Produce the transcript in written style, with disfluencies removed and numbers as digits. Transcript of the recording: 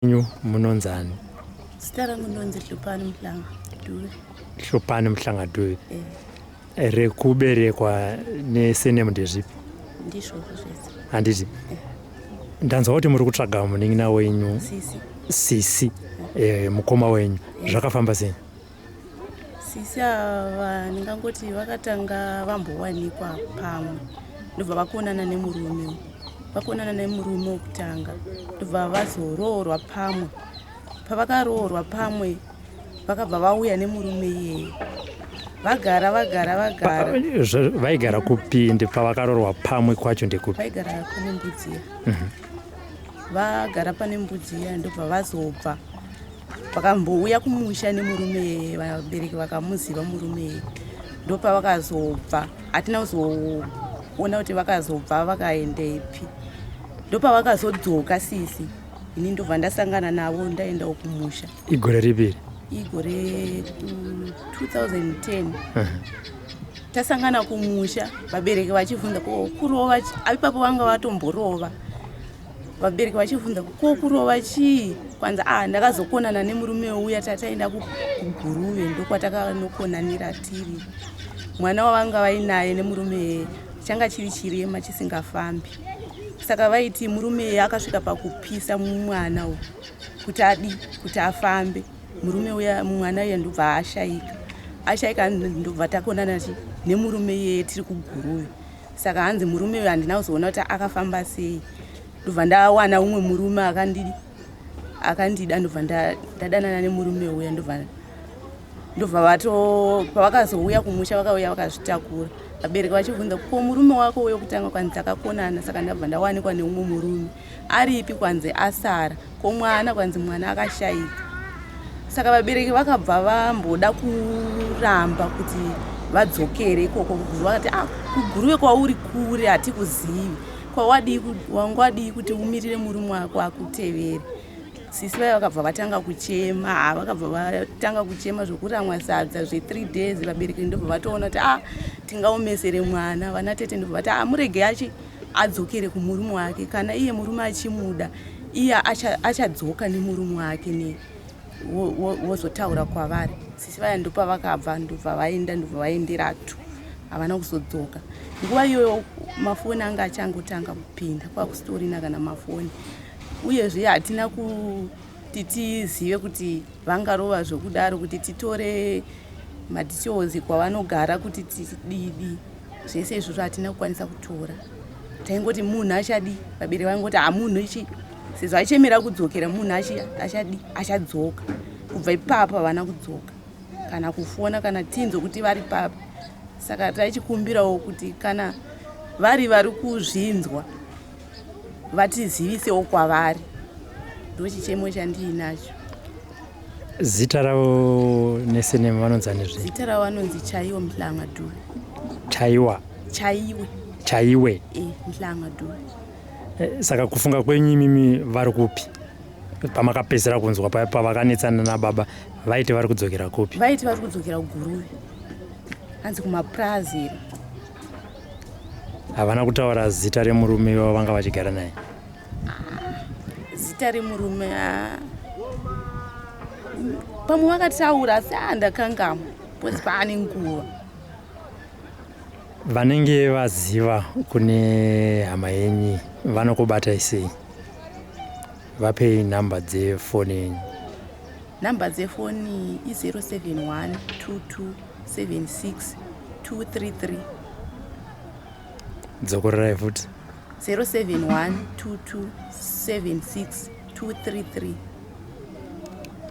Nyu munonzani? Zita rangu ndonzi Hlupani Mhlanga Dube. Hlupani Mhlanga Dube. Eh. Rekuberekwa nesurname ndezvipi? Ndizvozvo zvese. Handiti. Eh. Ndanzwa kuti muri kutsvaga munin'ina wenyu. Sisi. Sisi. Eh, mukoma wenyu. Eh. Zvakafamba sei? Sisi ava ndingangoti vakatanga vambowanikwa pamwe ndobva vakonana nemurume vakonana nemurume wekutanga ndobva vazoroorwa pamwe pavakaroorwa pamwe vakabva vauya nemurume iyeye vagara vagara vagara vaigara kupi ndi pavakaroorwa pamwe kwacho ndekupi vaigara pane mbudziya mhm. vagara pane mbudziya ndobva vazobva vakambouya kumusha nemurume vabereki vakamuziva murume ndopavakazobva hatina kuzoona kuti vakazobva vakaendepi ndopavakazodzoka sisi ini ndobva ndasangana navo ndaendawo kumusha igore ripi igore 2010 tasangana kumusha vabereki vachibvunza ko kurova ipapo vanga vatomborova vabereki vachibvunza ko kurova chii kwanzi ah ndakazokonana nemurume uya tataenda kuguruve ndokwatakandokonanira tiri mwana wavanga vainaye nemurume changa chiri chirema chisingafambi saka vaiti murume akasvika pakupisa mwana uyu kuti adi kuti afambe murume uya mwana uya ndobva ashaika ashaika ndobva takonana chi nemurume iyeye tiri kuguruve saka hanzi murume uyu handina kuzoona kuti akafamba sei ndobva ndawana umwe murume akandidi akandida ndobva ndadanana nemurume uya ndobva ndobva vato pavakazouya kumusha vakauya vakazvitakura vabereki vachibvunza ko murume wako uyo kutanga kwanzi takakonana saka ndabva ndawanikwa neumwe murume aripi kwanzi asara ko mwana kwanzi mwana akashaika saka vabereki vakabva vamboda kuramba kuti vadzokere ikoko kuguruve vakati ah kuguruve kwauri kure hatikuzivi kwawadii wanga wadii kuti umirire murume wako akutevere sisi vaya vakabva vatanga kuchema ha vakabva vatanga kuchema zvokuramwa sadza zvethree days vabereki ndobva vatoona kuti ah tingaomesere mwana vana tete ndobva vati ah murege achi adzokere kumurume wake kana iye murume achimuda iye achadzoka nemurume wake ne wozotaura kwavari sisi vaya ndopavakabva ndobva vaenda ndobva vaendera tu havana kuzodzoka nguva iyoyo mafoni anga achangotanga kupinda kwakusitorina kana mafoni uyezve hatina kuti tizive kuti vangarova zvokudaro kuti titore madetails kwavanogara kuti tididi zvese izvozvo hatina kukwanisa kutora taingoti munhu achadi vabereki vaingoti hamunhu ichi sezvo achemera kudzokera munhu achadi achadzoka kubva ipapo havana kudzoka kana kufona kana tinzo kuti vari papi saka taichikumbirawo kuti kana vari vari kuzvinzwa vatizivisewo kwavari ndochichemo chandiinacho Zita ravo nesename vanonzi ani zve? Zita ravo vanonzi Chaiwe Mhlanga Dube. Chaiwa. Chaiwe. Chaiwe. Eh, Mhlanga Dube. Eh, saka kufunga kwenyu imimi vari kupi? Pamakapedzisira kunzwa paya pavakanetsana nababa vaiti vari kudzokera kupi? Vaiti vari kudzokera kuGuruve. Hanzi kumapurazi iro. Havana kutaura zita remurume wavanga vachigara naye. Zita remurume ah. Pamwe vakataura asi ah, ndakangamwa because paane nguva. Vanenge vaziva kune hama yenyu vanokubatai sei? Vapei nhamba dzefoni yenyu. Nhamba dzefoni i071 22 76 233. Dzokorerai futi. 071 22 76 233.